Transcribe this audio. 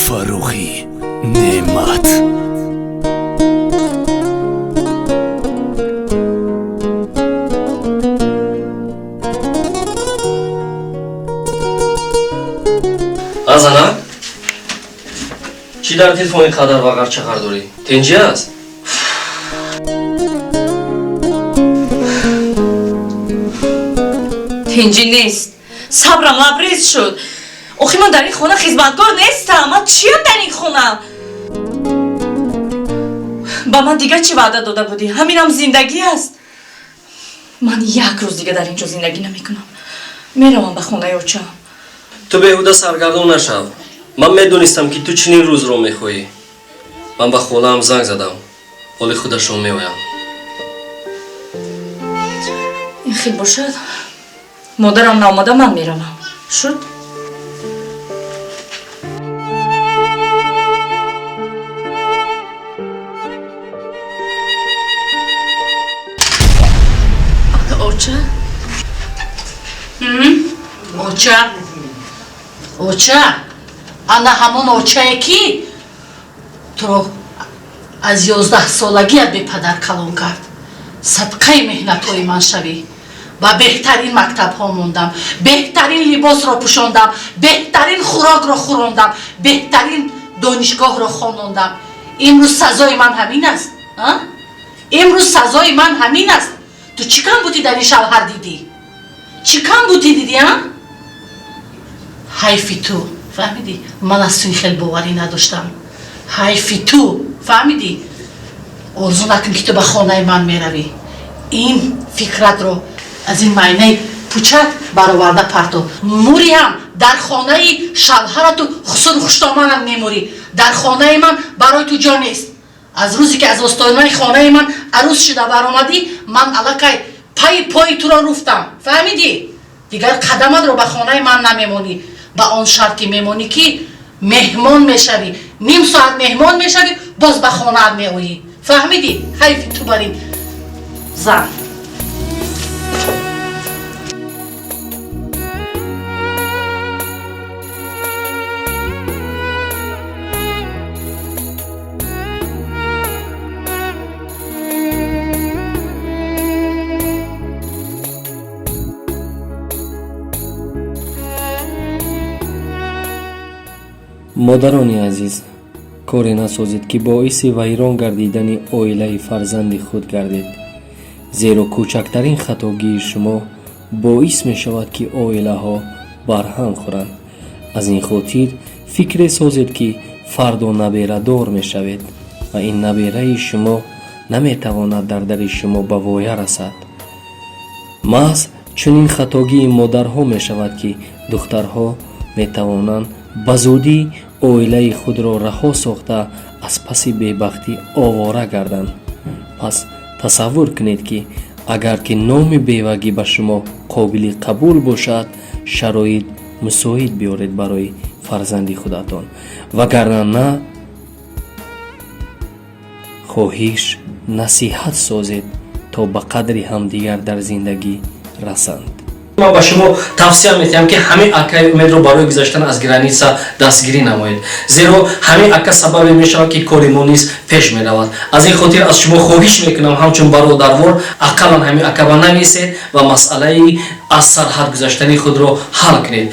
Фаррухӣ Неъмат. Азана, чӣ дар телефон ин қадар вағар чағар дорӣ? Тинҷӣ аст? Тинҷӣ нест, сабрам лабрез шуд. Охи ман дар ин хона хизматгор нестам. Ман чиям дар ин хона? Ба ман дигар чӣ ваъда дода будӣ? Ҳаминам зиндагӣ аст? Ман як рӯз дига дар ин ҷо зиндагӣ намекунам, меравам ба хонаи очам. Ту беҳуда саргардон нашав. Ман медонистам, ки ту чунин рӯзро мехоҳӣ. Ман ба холаам занг задам, ҳоли худашон меоям. Ин хел бошад, модарам наомада, ман меравам. Шуд? Оча. Оча, оча, ана ҳамон очае, ки туро аз 11 солагият бепадар калон кард. Садқаи меҳнатҳои ман шавӣ. Ба беҳтарин мактабҳо мондам, беҳтарин либосро пӯшондам, беҳтарин хӯрокро хӯрондам, беҳтарин донишгоҳро хонондам. Имрӯз сазои ман ҳамин аст? Имрӯз сазои ман ҳамин аст? Ту чӣ кам будӣ дар ин шавҳар дидӣ? Чӣ кам будӣ дидӣ, а? Ҳайфи ту, фаҳмидӣ? Ман аз ту ин хел боварӣ надоштам. Ҳайфи ту, фаҳмидӣ? Орзу накун, ки ту ба хонаи ман меравӣ. Ин фикратро аз ин майнаи пучак бароварда парто. Мурӣ ҳам дар хонаи шавҳарату хусуру хуштоманам мемурӣ. Дар хонаи ман барои ту ҷо нест. Аз рӯзе, ки аз остонаи хонаи ман арӯс шуда баромадӣ, ман аллакай пайи пои туро руфтам, фаҳмидӣ? Дигар қадаматро ба хонаи ман намемонӣ. Ба он шарт, ки мемонӣ, ки меҳмон мешавӣ, ним соат меҳмон мешавӣ, боз ба хонаат меоӣ, фаҳмидӣ? Ҳайфи ту бар ин зан. Модарони азиз, коре насозед, ки боиси вайрон гардидани оилаи фарзанди худ гардед, зеро кӯчактарин хатогии шумо боис мешавад, ки оилаҳо барҳам хӯранд. Аз ин хотир фикре созед, ки фардо наберадор мешавед ва ин набераи шумо наметавонад дар дари шумо ба воя расад. Маҳз чунин хатогии модарҳо мешавад, ки духтарҳо метавонанд ба зудӣ оилаи худро раҳо сохта, аз паси бебахтӣ овора гарданд. Пас тасаввур кунед, ки агар ки номи бевагӣ ба шумо қобили қабул бошад, шароит мусоид биёред барои фарзанди худатон, вагарна на, хоҳиш, насиҳат созед, то ба қадри ҳамдигар дар зиндагӣ расанд. Ман ба шумо тавсия метиҳам, ки ҳамин акаи Умедро барои гузаштан аз граница дастгирӣ намоед, зеро ҳамин ака сабабе мешавад, ки кори мо низ пеш меравад. Аз ин хотир аз шумо хоҳиш мекунам, ҳамчун бародарвор, ақаллан ҳамин ака ба нависед ва масъалаи аз сарҳад гузаштани худро ҳал кунед.